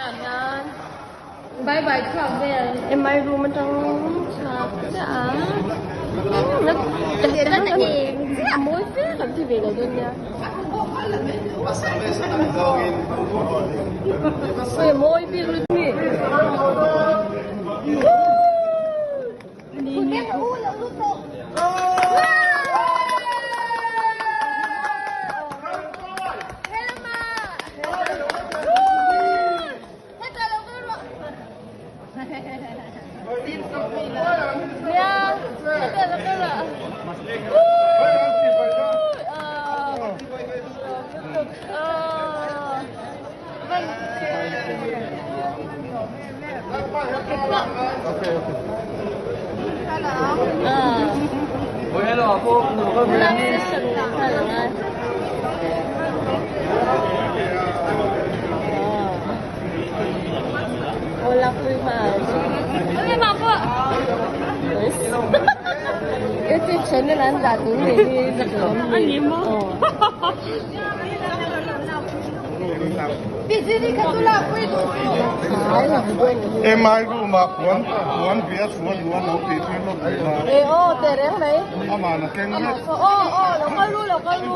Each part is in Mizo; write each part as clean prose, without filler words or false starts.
Tunah hian bye bye chhuak vel mi room atang chhuak chiah a a mawi fe kan ti ve lo dawn nia oi a mawi bik lutuk a ni. YouTube channel an dah tur ni hi a ni maw MI room ah puan puan bia chhuan luan lo tih tir lawk rih a. E aw teh reng mai. Aman a keng vek. Aw aw lo kal ru lo kal ru.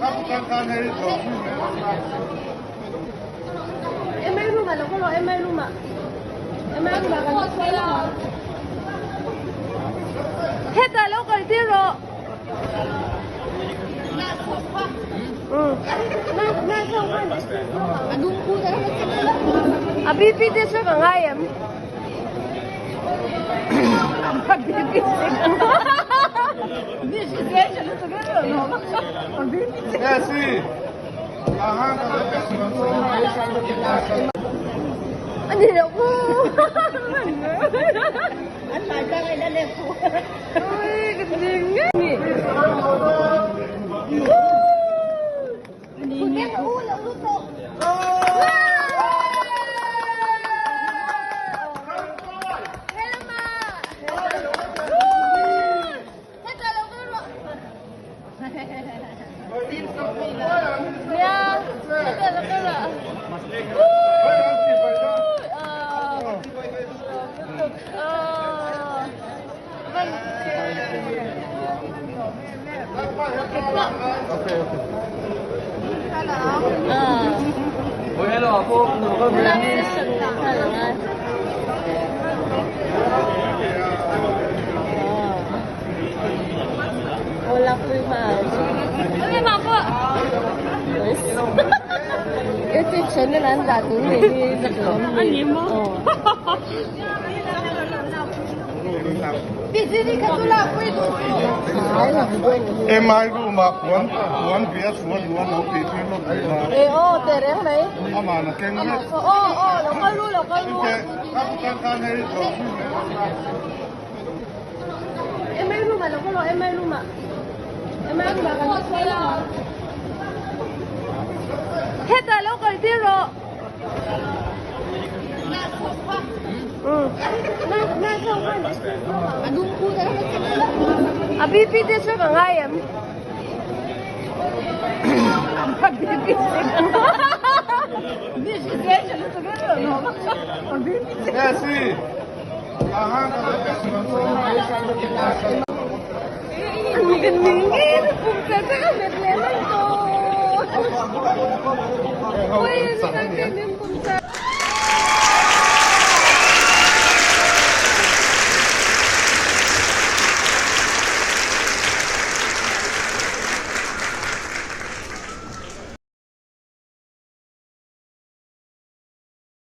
Ka kan khan hei lo. MI room ah lo kal rawh MI room ah. MI room ah kan sawi a. Hetah lo kal tir rawh. A BP te chu ka ngai em? A BP A ni lo ku. YouTube channel an dah tur ni hi a ni maw? MI room ah puan puan bia chhuan luan lo tih tir lawk rih a. E aw teh reng mai. Aman a keng vek. Aw aw lo kal ru lo kal ru. Ka kan khan hei lo. MI room ah lo kal rawh MI room ah. MI room ah kan sawi a. Hetah lo kal tir rawh. A BP te chu ka ngai em? A BP te.